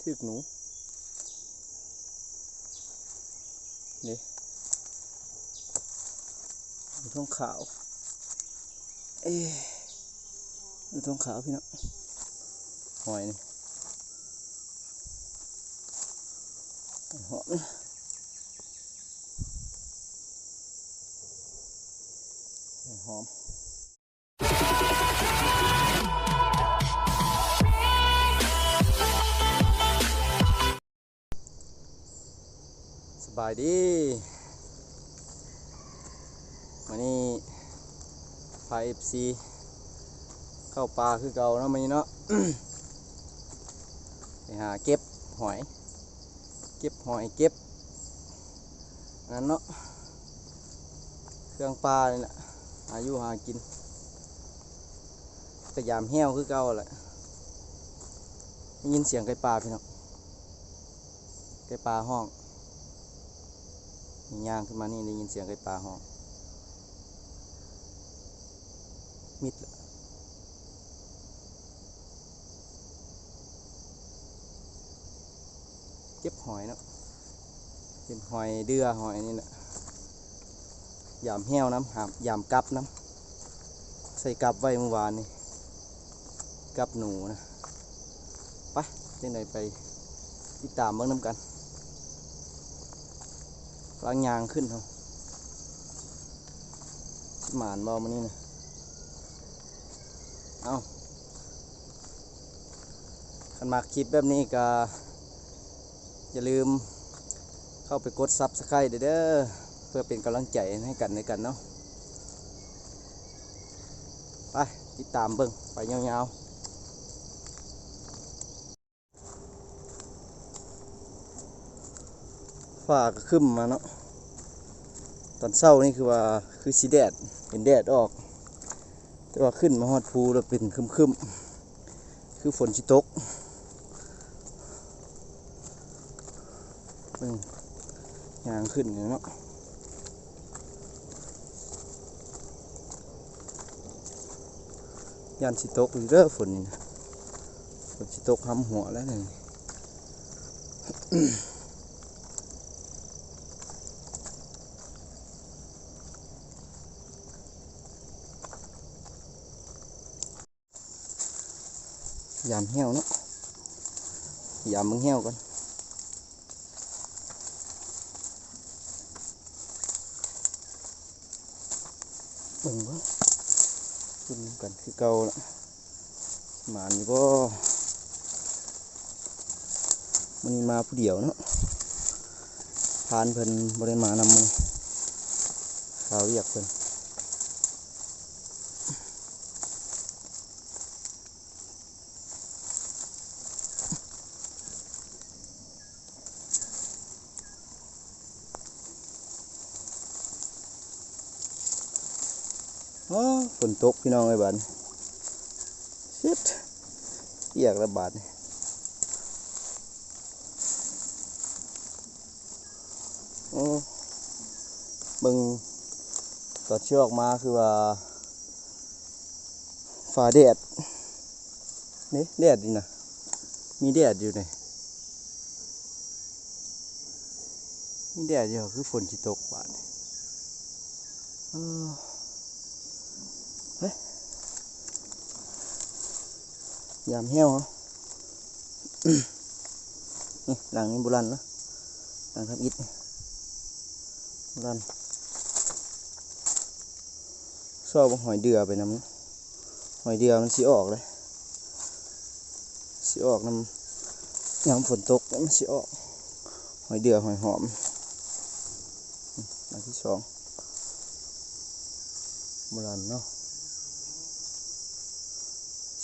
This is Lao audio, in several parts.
ຕຶກໜູ ນີ້ ໜູທອງຂາວ ເອ ໜູທອງຂາວພີ່ນ້ອງ ຫອຍນີ້ ຫອມ ຫອມ. ສະບາຍດີ ມື້ນີ້ພາເອັຟຊີເຂົ້າປ່າຄືເກົ່າເນາະ ມື້ນີ້ເນາະ ໄປຫາເກັບຫອຍ ເກັບຫອຍ ເກັບ ອັນນັ້ນເນາະ ເຄື່ອງປ່ານີ້ແຫຼະ ຫາຢູ່ຫາກິນ ກະຍາມແຮ້ວຄືເກົ່າແຫຼະ ໄດ້ຍິນສຽງໄກ່ປ່າພີ່ນ້ອງ ໄກ່ປ່າຮ້ອງ ຍ່າງຂຶ້ນມານີ້ໄດ້ຍິນສຽງໄກ່ປ່າຮ້ອງ ມິດລະ. ເກັບຫອຍເນາະ ເປັນຫອຍເດື່ອ ຫອຍອັນນີ້ແຫຼະ ຢາມແຮ້ວນຳ ຫາ ຢາມກັບນຳ ໃສ່ກັບໄວ້ມື້ວານນີ້ ກັບໜູນະ ໄປ ຈັ່ງໃດໄປຕິດຕາມເບິ່ງນຳກັນ ກຳລັງຍ່າງຂຶ້ນເຮົາ ຊິໝານບໍ່ມື້ນີ້ນະ ເອົ້າ ຄັນມັກຄລິບແບບນີ້ກະຢ່າລືມເຂົ້າໄປກົດຊັບສະໄຄຣບ໌ເດີ ເພື່ອເປັນກຳລັງໃຈໃຫ້ກັນແລະກັນເນາະ ໄປ ຕິດຕາມເບິ່ງໄປຍາວໆ. ຟ້າກະຄຶ້ມມາເນາະ ຕອນເຊົ້ານີ້ຄືວ່າຄືຊິແດດ ເຫັນແດດອອກ ແຕ່ວ່າຂຶ້ນມາຮອດພູແລ້ວເປັນຄຶ້ມໆ ຄືຝົນຊິຕົກ ເບິ່ງ ຍ່າງຂຶ້ນນີ້ເນາະ ຢ້ານຊິຕົກອີກເດີຝົນນີ້ນະ ຝົນຊິຕົກຫຳຫົວແລ້ວນີ້ ຍາມແຮ້ວເນາະ ຍາມເບິ່ງແຮ້ວກ່ອນ ເບິ່ງເບິ່ງ ກິນນຳກັນຄືເກົ່າລະ ໝານຢູ່ບໍ່ ມື້ນີ້ມາຜູ້ດຽວເນາະ ພານເພິ່ນບໍ່ໄດ້ມານຳມື້ນີ້ ຄາວຽກເພິ່ນ. ໂອ້ ຝົນຕົກພີ່ນ້ອງເອີຍບາດນີ້ ຊິດ ປຽກແລ້ວບາດນີ້ ໂອ້ ເບິ່ງຕອນຊິອອກມາຄືວ່າ ຟ້າແດດ ນີ້ແດດນີ້ນະ ມີແດດຢູ່ນີ້ ມີແດດຢູ່ ຄືຝົນຊິຕົກບາດນີ້ ເອີ ເຮີ້ຍ ຍາມແຮ້ວເຮົາ ນີ້ຫຼັງນີ້ບໍ່ລັນເນາະ ຫຼັງທຳອິດນີ້ບໍ່ລັນ ຊອກເບິ່ງຫອຍເດື່ອໄປນຳ ຫອຍເດື່ອມັນຊິອອກເດ້ ຊິອອກນຳ ຍາມຝົນຕົກມັນຊິອອກ ຫອຍເດື່ອ ຫອຍຫອມ ອັນທີສອງ ບໍ່ລັນເນາະ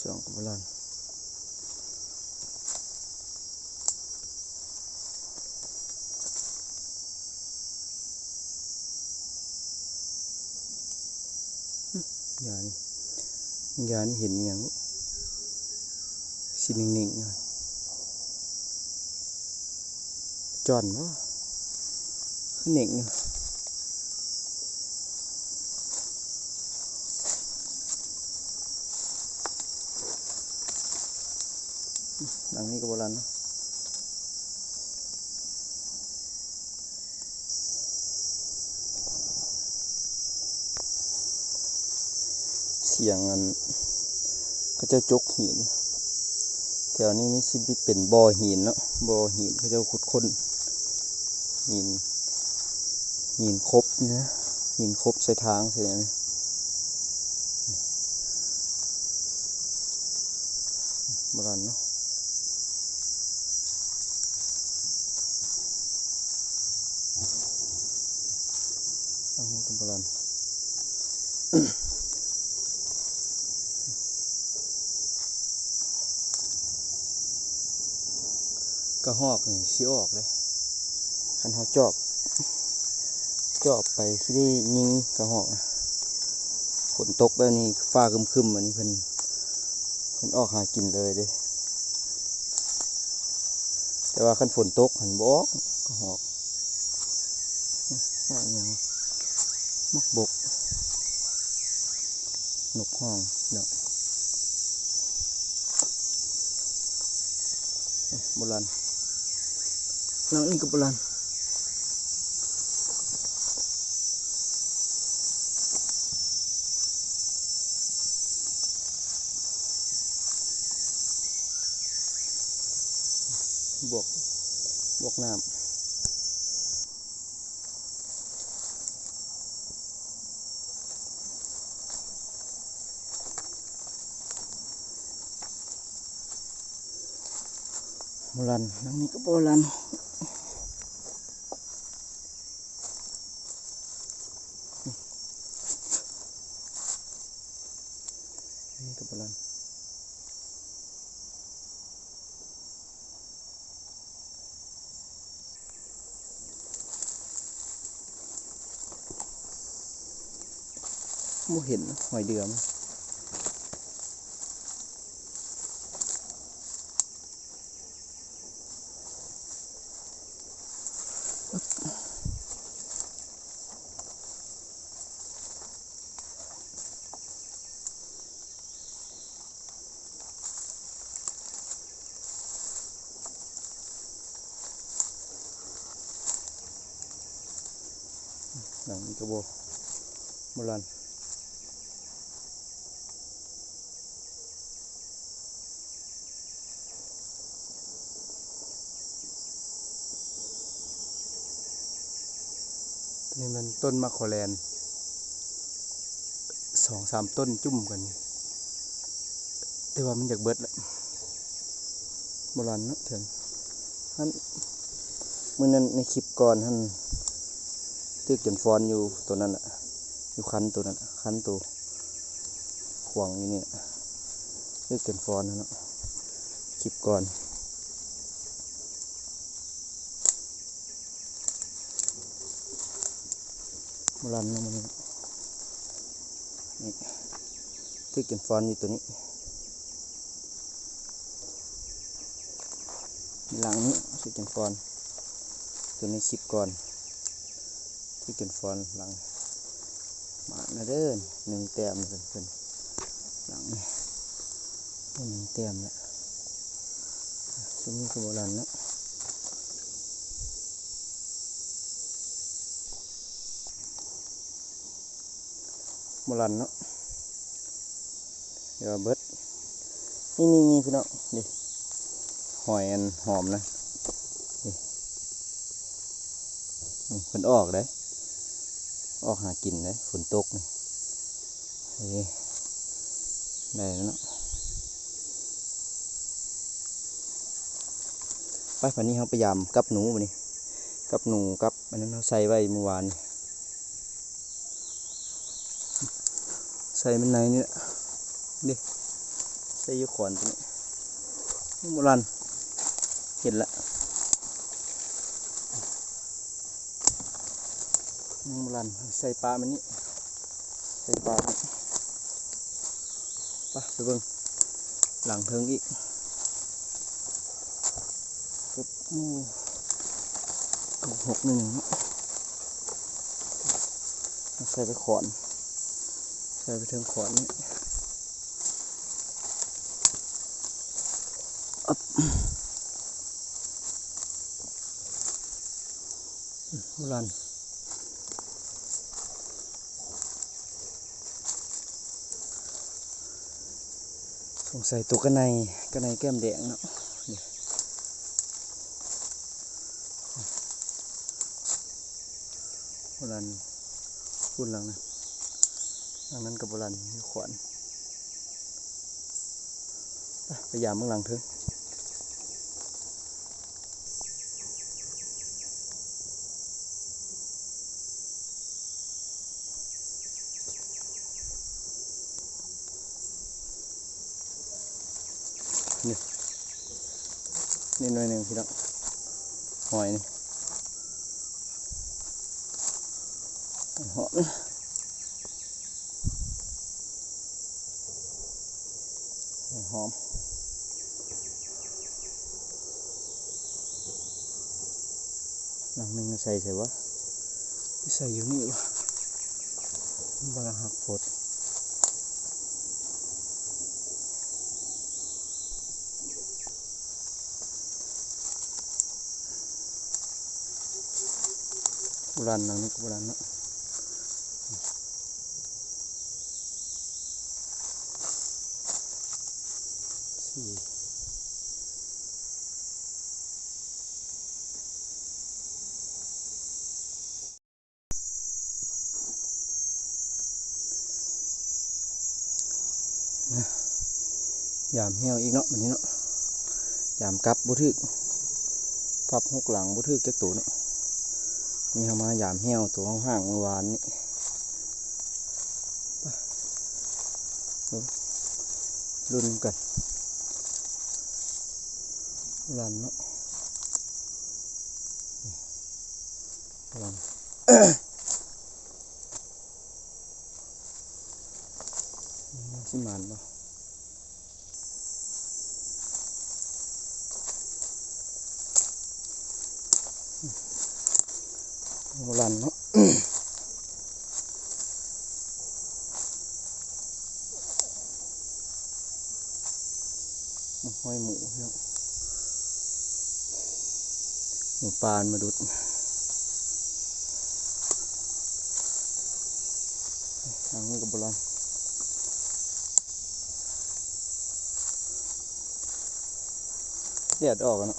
ສອງກະບໍ່ລັນ ຢານີ້ ຢານີ້ເຫັນອີ່ຫຍັງ ຊິເໜັງໆ ຢູ່ ຈ້ອນບໍ່ ຄືເໜັງຢູ່ ຫຼັງນີ້ກະບໍ່ລັນເນາະ ອຽງອັນ ເຂົາເຈົ້າຈົກຫີນ ແຖວນີ້ມີຊິເປັນບໍ່ຫີນເນາະ ບໍ່ຫີນ ເຂົາເຈົ້າຂຸດຄົ້ນຫີນ ຫີນຄົບນີ້ນະ ຫີນຄົບໃສ່ທາງໃສ່ຫຍັງນີ້ ໂບລານເນາະ. ອັນນີ້ກໍບໍ່ລັນ ກະຮອກນີ້ຊິອອກເດ້ ຄັນເຮົາຈອບ ຈອບໄປຊິໄດ້ຍິງກະຮອກ. ຝົນຕົກແບບນີ້ ຟ້າຄຶ້ມໆ ອັນນີ້ເພິ່ນ ເພິ່ນອອກຫາກິນເລີຍເດ້. ແຕ່ວ່າຄັນຝົນຕົກຫັ້ນບໍ່ອອກ ກໍອອກ ອອກຫຍັງ ໝາກບົກ ນົກຮ້ອງເນາະ. ເອີ ບໍ່ລັນ ຫຼັງນີ້ກໍບໍ່ລັນ. ບວກ ບວກນ້ຳ ບໍ່ລັນ ຫຼັງນີ້ກໍບໍ່ລັນ. ນີ້ກໍບໍ່ລັນ ບໍ່ເຫັນຫອຍເດືອມັນ. ຫຼັງນີ້ກໍບໍ່ ບໍ່ລັນ. ນີ້ແມ່ນຕົ້ນໝາກໂຄແລນ ສອງສາມຕົ້ນຈຸ້ມກັນ ແຕ່ວ່າມັນຢາກເບິດລະ ບໍ່ລັນເນາະ. ເຖິງຫັ້ນ ມື້ນັ້ນໃນຄລິບກ່ອນຫັ້ນ ຖືກຈົນຟອນຢູ່ໂຕນັ້ນລະ ຢູ່ຄັນໂຕນັ້ນລະ ຄັນໂຕ ຂວາງຢູ່ນີ້ ຖືກຈົນຟອນຫັ້ນເນາະ ຄລິບກ່ອນ ບໍ່ລັນເນາະ ມື້ນີ້ ນີ້ ຖືກຈົນຟອນຢູ່ໂຕນີ້ ຫຼັງນີ້ ຖືກຈົນຟອນ ໂຕນີ້ຄລິບກ່ອນ ຖືກຈົນຟອນຫຼັງ ມານະເດີ ໜຶ່ງແຕ້ມເພິ່ນ ຫຼັງນີ້ ໜຶ່ງແຕ້ມລະ ຊຸມນີ້ກໍບໍ່ລັນເນາະ ບໍ່ລັນເນາະ. ດຽວເບິດ ນີ້ໆໆ ພີ່ນ້ອງ ນີ້ ຫອຍອັນຫອມນະ ນີ້ ນີ້ເພິ່ນອອກເດ້ ອອກຫາກິນເດ້ ຝົນຕົກນີ້ ນີ້ ໄດ້ແລ້ວເນາະ. ໄປ ບາດນີ້ເຮົາໄປຢາມກັບໜູ ບາດນີ້ ກັບໜູ ກັບອັນນັ້ນ ເຮົາໃສ່ໄວ້ມື້ວານນີ້ ໃສ່ມັນໃນນີ້ແຫຼະ ເດ້ ໃສ່ຢູ່ຂອນໂຕນີ້ ຍັງບໍ່ລັນ ເຫັນລະ ຍັງບໍ່ລັນ ໃສ່ປະມັນນີ້ ໃສ່ປະມັນ ໄປ ໄປເບິ່ງຫຼັງເທິງອີກ ໂອ້ ເກົ້າຫົກໜຶ່ງເນາະ ໃສ່ໄປຂອນ ໃສ່ໄປເທິງຂອນນີ້ ອັບ ບໍ່ລັນ. ສົງໄສໂຕກະໄນ ກະໄນແກ້ມແດງເນາະ. ນີ້ ບໍ່ລັນ ພຸ້ນຫຼັງນັ້ນ ຫຼັງນັ້ນກໍບໍ່ລັນ ມີຂວານ. ໄປ ໄປຢາມເບິ່ງຫຼັງເທິງ. ນີ້ ນີ້ໜ່ວຍໜຶ່ງພີ່ນ້ອງ ຫອຍນີ້ ຫອມ ຫອຍຫອມ. ຫຼັງໜຶ່ງໃສ່ໃສວະ? ໃສ່ຢູ່ນີ້ວະ? ບໍ່ລະຫັກໂພດ. ບໍ່ລັນ ຫຼັງນີ້ກໍບໍ່ລັນເນາະ. ສີ່ ຢາມແຮ້ວອີກເນາະ ບາດນີ້ເນາະ. ຢາມກັບບໍ່ຖືກ ກັບຫົກຫຼັງບໍ່ຖືກຈັກໂຕເນາະ. ນີ້ເຮົາມາຢາມແຮ້ວໂຕເຮົາຫ້າງມື້ວານນີ້. ລຸ້ນນຳກັນ ລັນເນາະ ລັນ ມັນຊິໝານບໍ່? ບໍ່ລັນເນາະ. ຮອຍໝູເນາະ ໝູປ່າມາດຸດ. ທາງນີ້ກໍບໍ່ລອດ ແດດອອກແລ້ວເນາະ.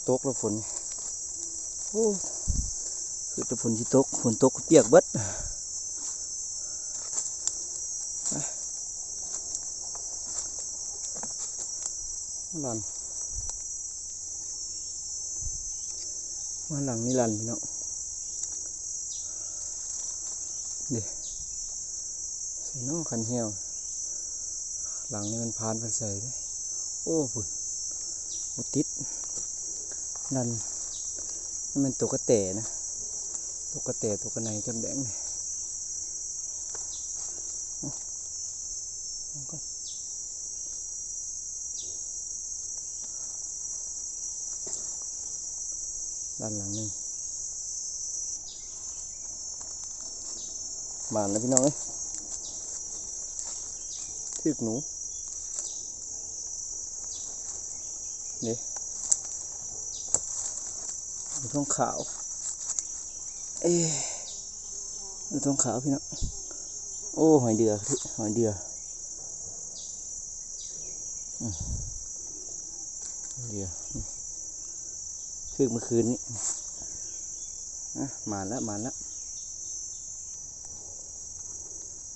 ຕົກແລ້ວຝົນ ໂອ້ ຄືແຕ່ຝົນຊິຕົກ ຝົນຕົກກໍປຽກເບິດ. ລັນ ມາຫຼັງນີ້ລັນພີ່ນ້ອງ ເດ້ ໃສ່ເນາະ ຄັນແຮ້ວ. ຫຼັງນີ້ມັນຜ່ານເພິ່ນໃສ່ເດ້. ໂອ້ ພຸ້ນ ບໍ່ຕິດ ນັ້ນ ມັນແມ່ນຕົວກະແຕນະ ຕົວກະແຕ ຕົວກະໄນຈ້ຳແດງນີ້. ດ້ານຫຼັງໜຶ່ງ ໝານແລ້ວພີ່ນ້ອງເອີຍ ຖືກໜູເດ້ ໜູທ້ອງຂາວ ເອ ໜູທ້ອງຂາວພີ່ນ້ອງ. ໂອ້ ຫອຍເດືອ ຫອຍເດືອ ອືມ ເດືອ ຖືກມື້ຄືນນີ້. ອ່ະ ໝານລະ ໝານລະ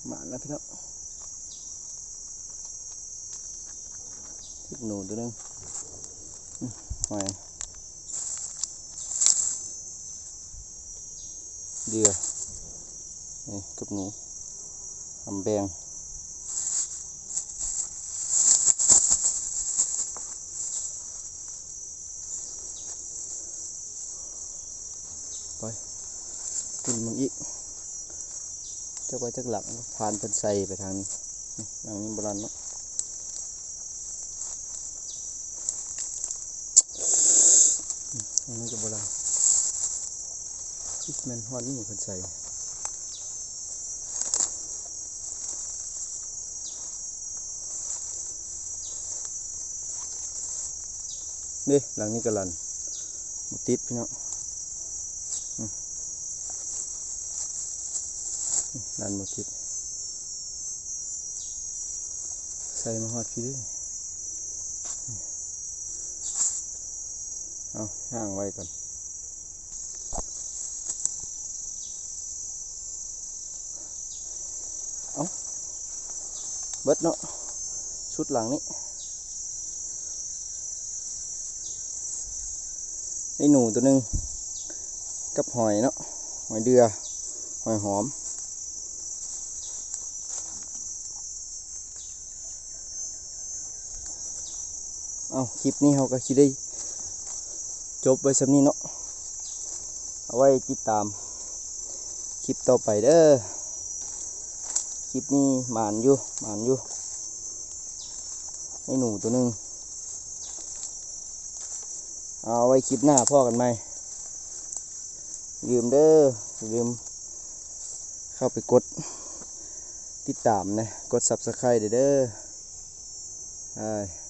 ໝານລະພີ່ນ້ອງ ຖືກໜູຕົວໜຶ່ງ ອືມ ຫອຍ ເຫຼືອ ນີ້ກັບໜູ ຫຳແບ່ງ ໄປ ຂຶ້ນມາອີກ ຈັກວ່າຈັກຫຼັງ ຜ່ານເພິ່ນໃສ່ໄປທາງນີ້ ນີ້ ຫຼັງນີ້ບໍ່ລັນເນາະ. ອັນນີ້ກໍບໍ່ລະ ຄືຊິແມ່ນຮອດນີ້ເພິ່ນໃສ່ ເດ້ ຫຼັງນີ້ກໍລັນ ບໍ່ຕິດພີ່ນ້ອງ ອືມ ລັນບໍ່ຕິດ. ໃສ່ ໄກ່ມາຮອດພີ້ເດ້. ເອົາ ຍ່າງໄວກ່ອນ. ເອົາ ເບິດເນາະ ຊຸດຫຼັງນີ້. ໄດ້ໜູໂຕໜຶ່ງ ກັບຫອຍເນາະ ຫອຍເດື່ອ ຫອຍຫອມ. ເອົາ ຄລິບນີ້ເຮົາກໍຊິໄດ້ຈົບໄວ້ສ່ຳນີ້ເນາະ ເອົາໄວ້ຕິດຕາມຄລິບຕໍ່ໄປເດີ. ຄລິບນີ້ໝານຢູ່ ໝານຢູ່ ໄດ້ໜູໂຕໜຶ່ງ. ເອົາໄວ້ຄລິບໜ້າພໍ້ກັນໃໝ່. ຢ່າລືມເດີ ຢ່າລືມເຂົ້າໄປກົດຕິດຕາມນະ ກົດ Subscribe ເດີ ເດີ. ອ້າຍ.